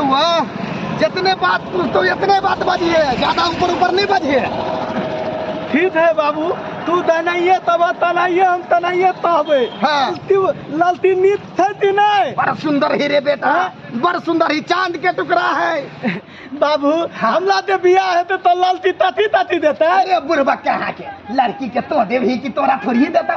बउआ, जितने बात पूछतो इतने बात बजिए, ज्यादा ऊपर ऊपर नहीं बजिए। ठीक है बाबू, तू दनाइए तब तनाइए, हम तनाइए तहबे। हाँ। ललती नीत छै कि नहीं? बड़ सुंदर ही रे बेटा, बड़ सुंदर ही, चांद के टुकड़ा है। बाबू, हमरा ते बियाह हेतै तो ललती तथी तथी देतै। अरे बुढ़बा कहाँ के लड़की के तो देबही कि तोरा थोड़ी देता?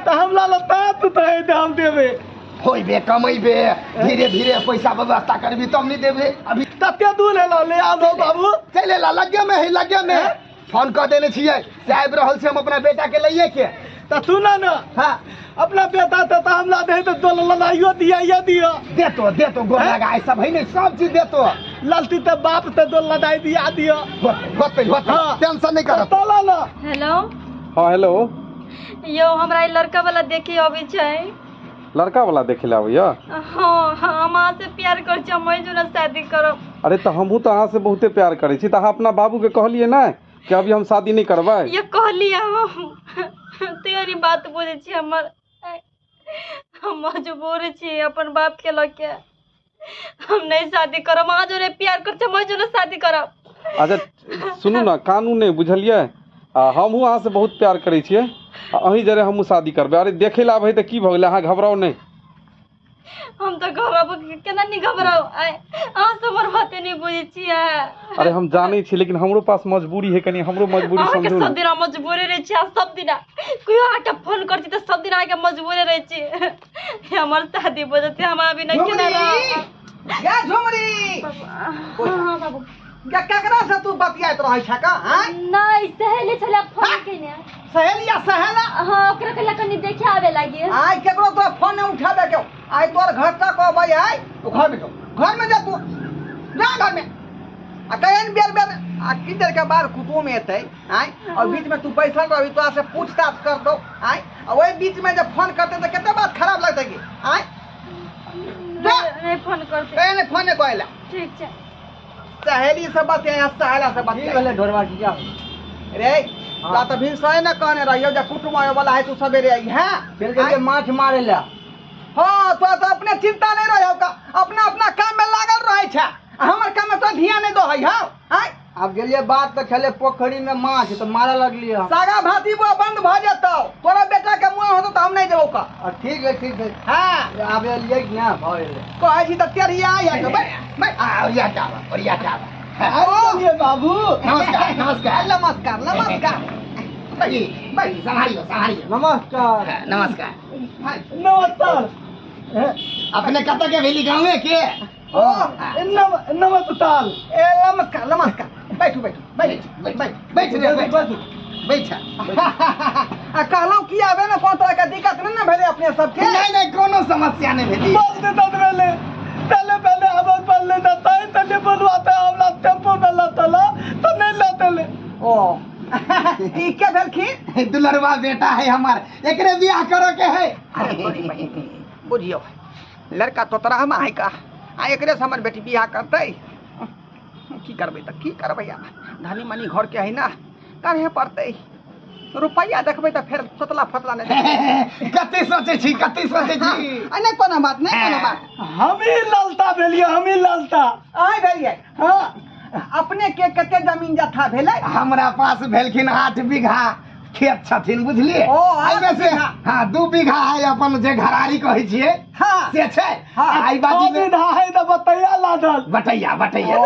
तऽ हमरा लग तू तऽ हे हम देबै। होइबे कमैबे, धीरे धीरे पैसा व्यवस्था करबी तब नहीं देबे अभी। तते दूर एलौ ले आबो बाबू। चलि एला, लगे में है, लगे में फोन कऽ देने छियै से आबि रहल छै, हम अपना बेटा के लइए के। तऽ सुन ने। हाँ। अपना बेटा तऽ हमरा दे तऽ दो लड़ाइयो दिया दियो। देतो देतो, गोर लगाए सब है ने, सब चीज देतो। ललती तऽ बाप तऽ दो लड़ाई दिया दियो। होते होते। हाँ। टेंशन नहीं करब। चलो ना। हेलो। हाँ हेलो। यौ, हमरा ई लड़का वाला देखे अबै छै। लड़का वाला देखे लए आबैया? हाँ हाँ, हम अहाँ से प्यार करै छी, हम ओहि जोना शादी करब। अरे तऽ हमहूँ तऽ अहाँसँ बहुते प्यार करै छी, तऽ अहाँ अपना बाबूके कहलियै नहि कि अभी हम शादी नहि करबै? ये कहलियै हम, तैयो ई बात बुझै छी हमर। हम मजबूर छी अपन बाप के लऽ के, हम नहीं शादी करब। अहाँ जोरे प्यार करै छी, हम ओहि जोना शादी करब। अच्छा सुनू ने, कानून नहि बुझलियै, आ हमहूँ अहाँसँ बहुत प्यार करै छियै आ अहीं जरे हमहूँ शादी करबै। अरे देखै लए आबै तऽ की भऽ गेलै, अहाँ घबराउ नहि। हम तऽ घबराबो केना नहि घबराउ, आइ अहाँ सब हमर बाते नहि बुझै छियै। अरे हम जानै छी, लेकिन हमरो पास मजबूरी है, कनि हमरो मजबूरी अहाँके समझू सब ने। दिना मजबूरी रहै छी, सब दिना कोइ अहाँके फोन करै छी तऽ सब दिन अहाँके मजबूरी रहै छी। हमर शादी भऽ जेतै, हम अभी नहि केना रहब। या झुमरी। हाँ बाबू। या ककरा से तू बतियाइत रहै छ का? आँय? नहि, सहेली छलै फोन केने। सहेलिया सहेला? हाँ, ओकरा कहला कनि देखे आबे लागी। आइ केकरो तोरा फोन नहि उठाबे के, आइ तोर घर तक अबै आइ। तू घर में जो, घर में जा, तू जा घर में। आ कहिन बेर बेर आ की देर के बाद कुटुम एतै आइ, और बीच में तू बैसल रहबी, तोरा से पूछताछ कर दो आइ, आ ओहि बीच में जब फोन करते तऽ कते बात खराब लगतै की आइ? जा। नहि फोन करते। कहिन नहि फोन नहि करै। ठीक छै। सहेली से बतिया, सहेला से बतिया। की भेलै ढोरबा की क्या? रे ता तऽ भिन सहे ने कहने रहियो जे कुटुम आबै वाला है, तू सवेरे आई है। चलि गेलियै माछ मारै लए। हाँ, तो तऽ अपने चिंता नहीं रहे का, अपना अपना काम में लागल रहे छै, आ हमर काम में तो ध्यान नहीं दो है। हाँ आय आब गेलियै बात तऽ छलै पोखरि में माछ तऽ मारऽ लगलियै हम। सागा भाती बुआ बंद भऽ जेतौ, तोरा बेटा के मुँह होतौ तऽ हम नहीं देबौ का। आ ठीक है, ठीक है। हाँ। आब एलियै कि नहि भऽ गेलै। कहै छी तऽ टेढ़िया आइ है, बैठ बैठ। आ ओरिया के आबऽ, ओरिया के आबऽ। चलिए बाबू। नमस्कार नमस्कार। नमस्कार नमस्कार। बैठी बैठी, सम्हारियो सम्हारियो। नमस्कार। हाँ, नमस्कार। नमस्कार। अपने कतऽ के भेली, गाँवे के? ओ नमस्कार। ए नमस्कार नमस्कार, बैठू बैठू बैठू। बैठ बैठ रे, बैठ बैठ। आ कहलहुँ की आबे ने कोनो तरह के दिक्कत नहि ने भेलै अपने सबके? नहीं नहीं, कोनो समस्या नहीं भेली। बहुत दिक्कत भेलै। पहले पहले हमर पढ़ले तऽ तैं तनी बोलवाते, हमरा टेम्पो में लतला तऽ नहीं लतले। ओ ई के भेलखिन? दुलरवा बेटा है हमार, एकरे बियाह करो के है। अरे तोरी बहिन, बुझियौ लड़का तोतरा हम है का, आ एकरे से हमर बेटी बियाह करतै। की करबै तऽ की करबै, आब धनी मनी घर के है ना, करहे पड़तै। रुपैआ देखबै तऽ फेर तोतला फोतला नहि देखबै। कते सोचै छी, कते सोचै छी। आ नहि कोनो बात नहि, कोनो बात। हमही ललता भेलियै, हमही ललता। आइ भेलियै? हाँ। अपने के कते जमीन जथा भेलै? हमरा पास भेलखिन 8 बीघा खेत छथिन, बुझलियै? ओ, 8 एहिमे से बीघा। हाँ, 2 बीघा है अपन जे घरारी कहै छियै। हाँ। से छै। हाँ। आ एहि बाजी में बीघा है तऽ बतैया लादल। बटैया बटैया। ओ।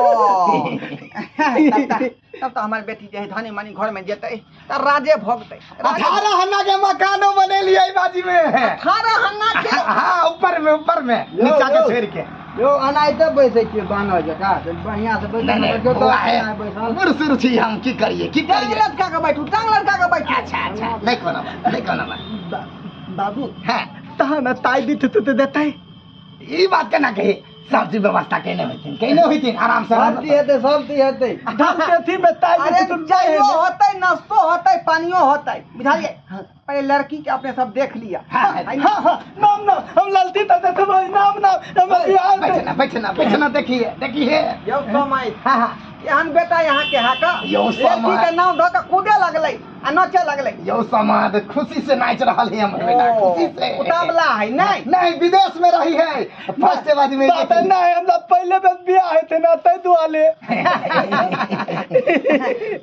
तब तऽ हमर बेटी जे है धनी मनी घर में जेतै तऽ राजे भोगतै। 18 हन्ना के मकानो बनेलियै एहि बाजी में। 18 हन्ना के? हाँ, ऊपर में, ऊपर में, यो, नीचा के यो। छोड़ के। यौ अनाहिते बैसै छियै बानर जकाँ, तऽ बढ़िआँ से बैसू। नहीं, नहीं, बैठो तऽ बौआ है, एनाहि बैसल। बुढ़ सुर छी हम, की करिए, की टांग करिए। लटका के बैठू, टांग लटका के बैठू। अच्छा अच्छा, नहीं कोनो बात, नहीं कोनो बात। बाबू। हाँ। तहन ताई दित तो देतै। ई बात केना कही, सब चीज व्यवस्था केने होइथिन, केने होइथिन, आराम से। सब चीज हेतै, सब चीज हेतै। धन में ताई अरे दित तो चायो होतै, नाश्तो होतै, पानियो होतै, बुझलियै? पहले लड़की के अपने सब देख लिया। हाँ, हाँ, हाँ, नाम नाम हम ललती तो देखबै, नाम नाम हम बिहार में। बैठना बैठना बैठना, देखिए देखिए। यौ समय। हाँ हाँ। एहन बेटा यहाँ के है का? यौ लड़की समय। के नाम धऽ के कूदे लगलै आ नाचे लगलै। यौ समाज खुशी से नाच रहल है हमर बेटा, ओ, खुशी से। उतावला है नहीं? नहीं, विदेश में रही है, फर्स्ट बाजी में। बात नहीं, हमरा पहले बेर बियाह छै ने ताहि दुआरे।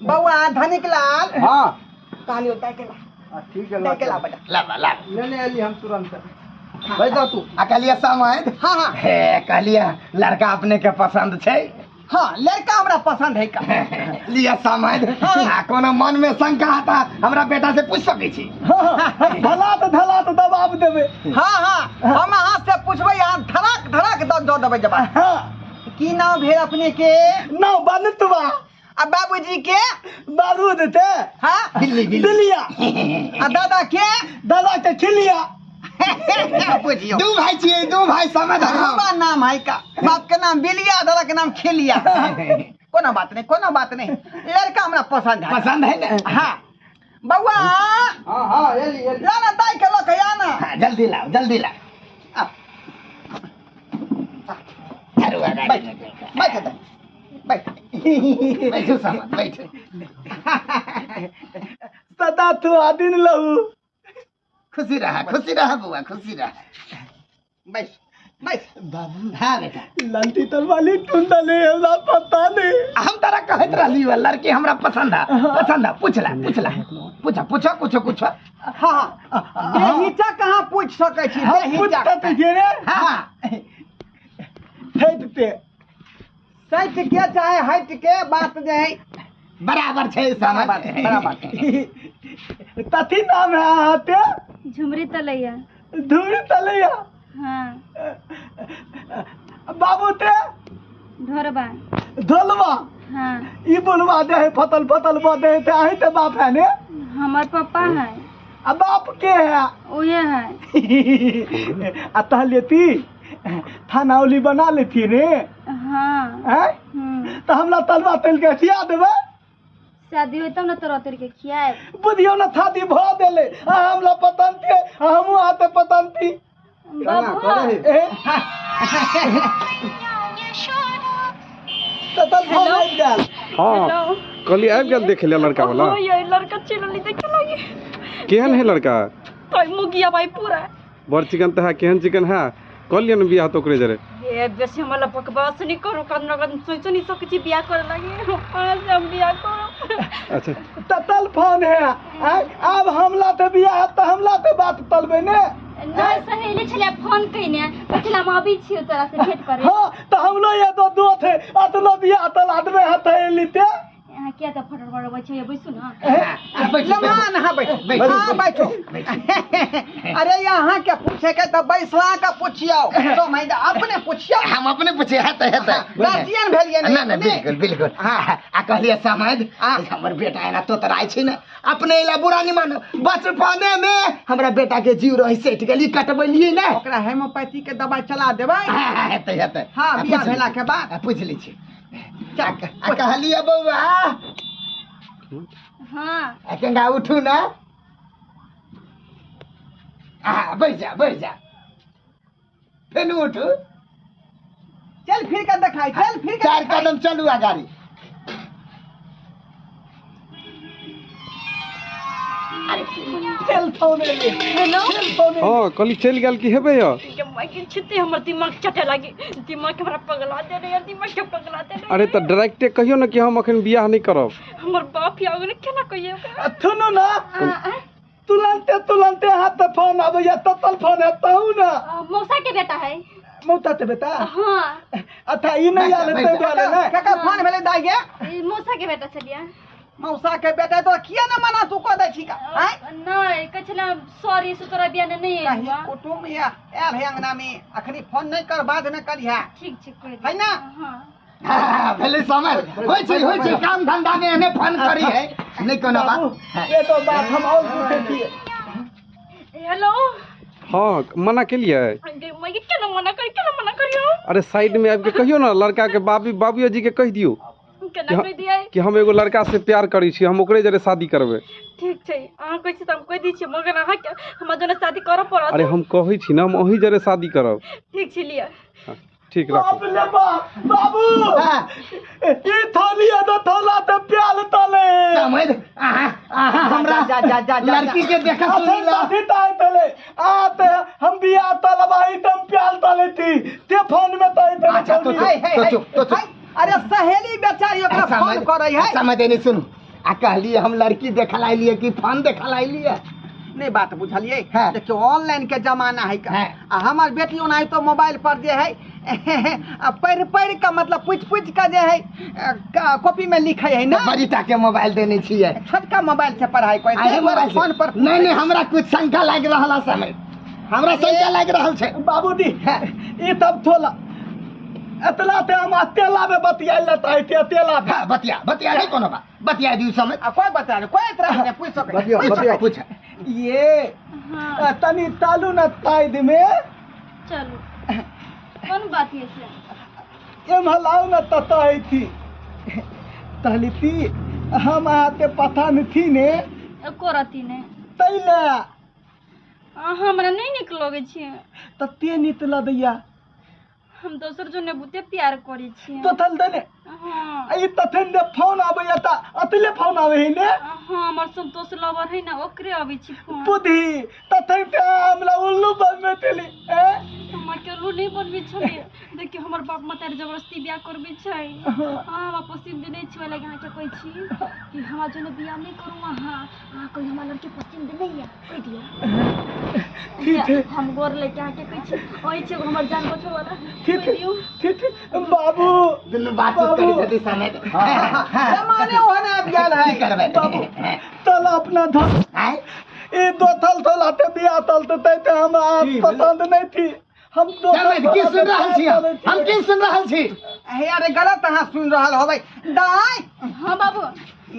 बौआ धनिक लाल। हाँ कहलियो दाइ के ला। ठीक है, दाइ के ला बेटा। लाबा लाबा। लेने एली हम तुरंत। बैठ जा तू। आ कहलिए समैध। हाँ हाँ। हे कहलिए लड़का अपने के पसंद छै? हाँ लड़का हमरा पसंद है का। लिअ समैध, आ कोनो मन में शंका हता हमरा बेटा से पूछ सकै छी। धला तऽ धला तऽ दबाब देबै। हाँ हाँ हम अहाँ से पूछबै, अहाँ धड़क धड़क दऽ देबै जवाब। हाँ। की नाम भेल अपने के? नाम बनतवा। आ बाबूजी के? बारूद ते। हाँ। दिल्ली दिल्ली। दिलिया। आ दादा के? दादा के खिलिया। बुझियौ दू भाई छियै, दू भाई समझ। बाबा नाम है का, बाप के नाम बिलिया, दादा के नाम खिलिया। कोनो बात नहीं, कोनो बात नहीं, लड़का हमरा पसंद है। पसंद है ने? हाँ बउआ। हाँ हाँ एली एली। ला ना दाई के लऽ के आ ना। हाँ, जल्दी लाओ जल्दी लाओ। बैठ बैठ दाई बैठ। बैठू समझ बैठू। सदा तू आदिन लहू। खुशी रहा, खुशी रहा बुआ, खुशी रहा। बैठ बैठ बाबू। हाँ बेटा। लंटी तलवाली टुंडले हमरा पता नहीं। हम तारा कहत रहली वा लड़की हमरा पसंद है, पसंद है। पूछला पूछला पूछा पूछा कुछ कुछ। हाँ हाँ बेहिचा कहाँ पूछ सकै छी? हम बेहिचा पूछते तऽ रे। हाँ ठेठते सैट के चाहे हट के बात जे है बराबर छै समझ। बराबर। तथी नाम है अहाँते? झुमरी तलैया। धुरी तलैया। हाँ। बाबू ते? ढोरबा। ढोलबा। हाँ। ई बोलबा दे है फतल फतल बा दे है ते अहीं ते बाप है ने? हमर पप्पा है। आ बाप के है? उहे है। आ तहलेती थाना उली बना लेती रे। हाँ। हैं? तो हमरा तलवा तेल के खिया देबै। शादी होई तब न तोरा तोर के खियाए। बुझियौ न थाती भ देले आ हमरा पतंती आ हमहूँ आते पतंती। बाबू। ततल फोन आबि गेल। हाँ कहली आबि गेल देखे ले लड़का वाला। ओ ये लड़का चलली देखे लगी। केहन है लड़का? तो मुगिया भाई पूरा बड़ चिकन तऽ है, केहन चिकन है? कऽ लिअ ने बियाह तऽ ओकरे जरे। ए बेसी हमरा बकवास नहीं करू, कदम कदम सोचो नहीं सकै छी बियाह करे लागी। अहाँ से हम बियाह करू। अच्छा ततल फोन है आब हमला ते बियाह तऽ हमला ते बात तलबै ने। नहीं सहेली छले फोन कइने पछला हम अबै छियो तोरा से भेंट करे। हाँ तऽ हमलो ये तो दो थे अतलो बियाह तल आदमे हथे एली ते। अहाँ किया तऽ फटर बड़बै छियो, बैसू न। लम्हा नहा बैठो। हाँ बैठो। अरे यहाँ के पूछे के तो बैसला के पूछियो तो मैं अपने पूछियो। हम अपने पूछे हेतै हेतै। गार्जियन भेलियै ना ना बिल्कुल बिल्कुल। हाँ आ कहलिए समझ हमर बेटा एना तोतराइ छै ने, अपने एला बुरा नहीं मानो, बचपने में हमरा बेटा के जीव रही सटि गेली, कटबेलियै ने। ओकरा हेमोपैथी के दवाई चला देबै। हाँ हेतै हेतै। हाँ बियाह भेला के बाद पूछि लै छी। आ कहलिए बौआ। हाँ। आ केंगा उठू ना। आ बैठ जा बैठ जा, फेन उठू। चल फिर के देखाई, चल फिर के 4 कदम चलू आ गाड़ी। चल फोन एली। हेलो। चल फोन एली। हाँ कहली चलि गेल कि हेबै यऽ? के माइक छिते हमर दिमाग चटे लागी, दिमाग के हमरा पगला दे रे, दिमाग के पगला दे रे। अरे तऽ डायरेक्टे कहियौ ने कि हम अखन बियाह नहि करब। हमर बाप या ने केना कहिए ओकरा? थुनू ना तुरंते तुरंते हाथ पे फोन आबैया, ततल फोन है तहु ना। मौसा के बेटा है। मौसा के बेटा? हाँ। अच्छा ई नहीं आले ते दुआरे ने। काका फोन भेलै दाई के? ई मौसा के बेटा छलिया। मौसा के बेटा तो किया ना मना तू कह दै छी का? आय नहीं कहै छलै सॉरी से तोरा बियाह नहीं कहीं एलुआ। कुटुम या आयल है अंगना में, अखनी फोन नहीं कर बाद में करिहा। ठीक छै कहि है ना? हाँ। हाँ भेलै समझ। होइ छै होइ छै, काम धंधा में एने फोन करी है नहीं कोनो बात। ये तो बात हम और पूछे छियै। हेलो। हाँ मना केलियै? मैं केना मना करी, केना मना करियो? अरे साइड में आबि के कहियौ ने लड़का के बाबू बाबूजी जी के कहि दियौ केना कहि दियै कि हम एगो लड़का से प्यार करै छी, हम ओकरे जरे शादी करबै। ठीक छै अहाँ कहै छी तऽ हम कहि दै छियै, मगर अहाँके हमरा जने शादी करऽ पड़त। अरे हम कहै छी ने हम अहीं जरे शादी करब। ठीक छै लिअ। ठीक राखू। बाप रे बाप बाबू ई थोली तो थोला ते प्याल तले समझ। आहा आहा हमरा जा जा जा जा लड़की के देख सुनी ला अथी ताय तले आते हम बियाह तलबाई तम प्याल तले थी ते फोन में ताय तले। अच्छा तो चुप तो चुप तो चुप। अरे सहेली बेचारी ओकरा फोन करै है। समझ नहीं सुनू आ कहलिए हम लड़की देखल आइलिए कि फोन देखल आइलिए नहीं बात बुझलिए। देखियो ऑनलाइन के जमाना है का आ हमार बेटी ओनाही तो मोबाइल पर जे है आ पढ़ पढ़ का मतलब पूछ पूछ का जे है कॉपी में लिखे है ना। बड़ीटा के मोबाइल देने छियै छोटका मोबाइल से पढ़ाई करे फोन पर। नहीं नहीं हमरा कुछ शंका लागि रहल है समय हमरा शंका लागि रहल छै बाबूजी। ई तब थोला एतना ते हम अतेला में बतियाइल त अतेला बतिया बतिया नहीं कोनो बात बतिया दिउ समय आ कोई बता कोई एतरा नहीं पूछ सके बतिया पूछ ये तनी तालू न ताइद में चलू कोन बात ये से एम हलाउ न तताई थी तहली थी हम आते पता न थी ने एको रति ने तैला हमरा नहीं निक लगे छी त ते नित लदैया हम दोसर जोने बहुते प्यार करै छी तो थल दने। हां ई तथन ने फोन आबैया त अतले फोन आबै है ने। हां हमर संतोष लवर है ना ओकरे आबै छी फोन बुद्धि तथन ते हमरा उल्लू बनबे तेली ए हम के उल्लू नहीं बनबे छलिए। देखियो हमर बाप माता जबरदस्ती बियाह करबे छै। हां हमरा पसंद नहीं छै लगे अहाँ के कहै छी कि हमरा जोने बियाह नहीं करू अहाँ अहाँ कोई हमरा लड़की पसंद नहीं है कहि दियो। ठीक है हम गोर लेके अहाँ के कहै छी ओइ छै हमर जान बचो वाला। ठीक ठीक बाबू दुनू बातचीत करी जदी समय जमाने ओहन आबि गेल है की करबै बाबू चल अपना धन ई दो थल थल आते बियाह तल ते ते हम पसंद नहीं थी हम दो की सुन रहल छी हम की सुन रहल छी हे अरे गलत अहाँ सुन रहल होबै दाई। हां बाबू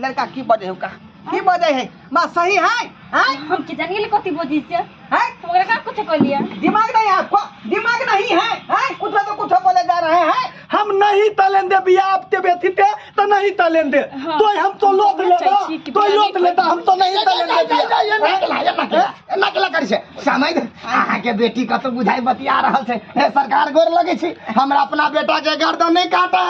लड़का की बजे हो का की बजे है मां सही है हैं हम की जान गेली कथि बजै छै हैं ओकरा का कुछ कहलिए दिमाग नहीं है आपको दिमाग नहीं है हैं कुछ तो कुछ बोले जा रहे हैं। हम नहीं तलेन दे बियाह आपते बेथी ते तो नहीं तलेन दे तो हम तो लोथ लेता तो लोथ लेता हम तो नहीं तलेन दे बियाह। एना केला करै छै समय अहाँ के बेटी कतौ बुझाइ बतिया रहल छै। हे सरकार गोर लगै छी हमरा अपना बेटा के गर्दन नहीं काटा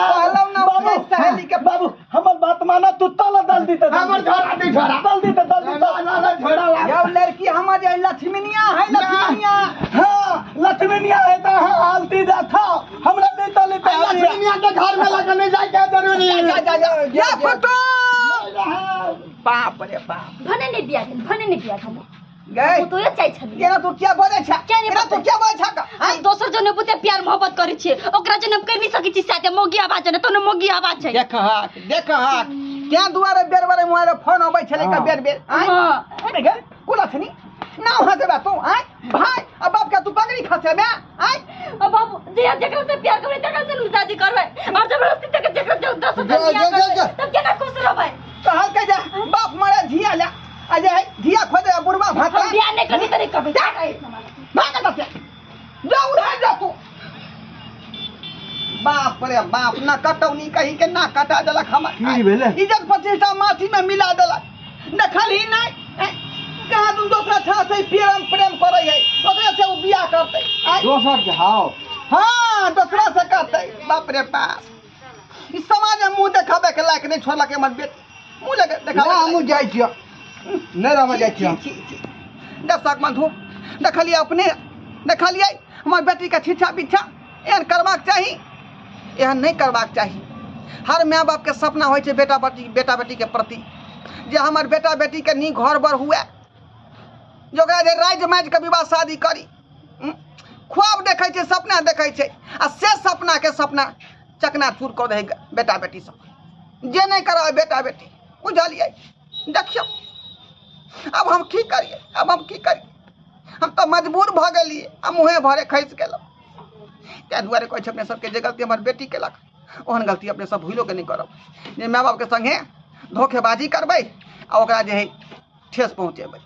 बाबू सहेली के बाबू हमर बात माना तू तला दल दी त हमर झोरा दी झोरा दल दी त दल दी ना झोरा यौ लड़की हमर जे लक्ष्मीनिया है लक्ष्मीनिया। हां लक्ष्मीनिया है त हालती जा था हमरा नहीं तले त लक्ष्मीनिया के घर में लगन नहीं जाय के जरूरी जा जा जा या फटो बाप रे बाप भने नहीं बियाह भने नहीं बियाह हम गए तो ये चाहि छली एना तू क्या बोलै छ एना तू क्या बोलै छ हम दोसर जने बहुते प्यार मोहब्बत करै छी ओकरा जने हम कहि नहीं सकै छी साथे मोगी आवाज ने तो ने मोगी आवाज छै। देख हाक देख हाक क्या दुआरे बेर बेर मोबाइल फोन अबै छलै का बेर बेर हां अरे गे कोला छनी ना हंसेबा तू आय भाई अब बाप के तू पगड़ी खसेबे आय अब बाबू जे जेकरा से प्यार करबै तकरा से शादी करबै और जबरदस्ती तक जेकरा जो 10 हजार बियाह तब केना खुश रहबै कहल के जा बाप मारे धिया ले आ जे धिया खोजे बुढ़वा भाता हम बियाह नहीं करबी त नहीं करबै जा भाग जा जा उड़ा जा तू बाप रे बाप ना कटौनी कही के ना कटा देलक हमर की भेलै इज्जत प्रतिष्ठा माटी में मिला देलक देखल ही नहीं कहाँ तुम दोसरा छा से प्रेम प्रेम करे है ओकरे से उ बियाह करते दोसर के हां हां दोसरा से करते बाप रे बाप इस समाज में मुंह देखाबे के लायक नहीं छोड़लक हमर बेटी मुंह लगे देखाबे ना हम जाइ छियो नहीं रह जाइ छियो दर्शक बंधु देखलिए अपने देखलिए हमर बेटी के छिछा बिछा एहन करबाक चाही एहन नहीं करबाक चाही। हर my बाप के सपना होइ छै बेटा बेटी के प्रति जे हमर बेटा बेटी के नीक घर बर हुए जो ओकरा जे राजि माजि के विवाह शादी करी ख्वाब देखै छै सपना देखै छै आ से सपना के सपना चकनाचूर कऽ दै बेटा बेटी सब जे नहीं करावे बेटा बेटी बुझलिए। देखियौ अब हम की करिए अब हम की करिए हम तो मजबूर भऽ गेलिए आ मुँहे भरे खसि गेलहुँ। ताहि दुआरे कहै छै अपने सबके जे गलती हमर बेटी केलक ओहन गलती अपने सब भूलो के नहीं करब जे my बापके संगे धोखेबाजी करबै आ ओकरा जे है ठेस पहुँचेबै।